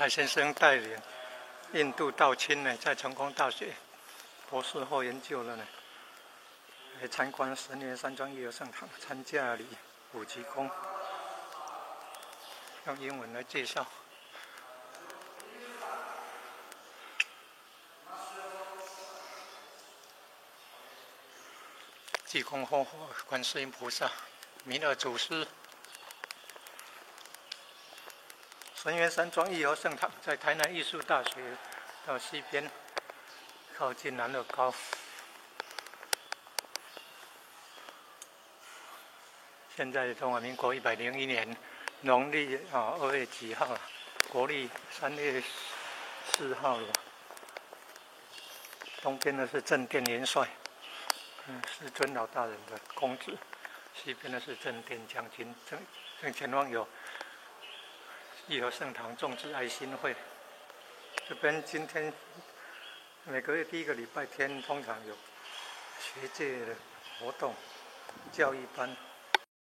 蔡先生帶領印度道親呢，在成功大學博士後研究了呢，來參觀神園山莊義和聖堂，參加禮五級宮，用英文來介紹。濟公活佛、觀世音菩薩、彌勒祖師。神園山莊義和聖堂在台南藝術大學到西邊，靠近南樂高。現在中華民國101年農曆啊2月幾號？國曆3月4號了。東邊呢是正殿元帥，師尊老大人的公子；西邊呢是正殿將軍，正正前方有義和聖堂眾志愛心會。這邊今天每個月第一個禮拜天通常有學界的活動、教育班。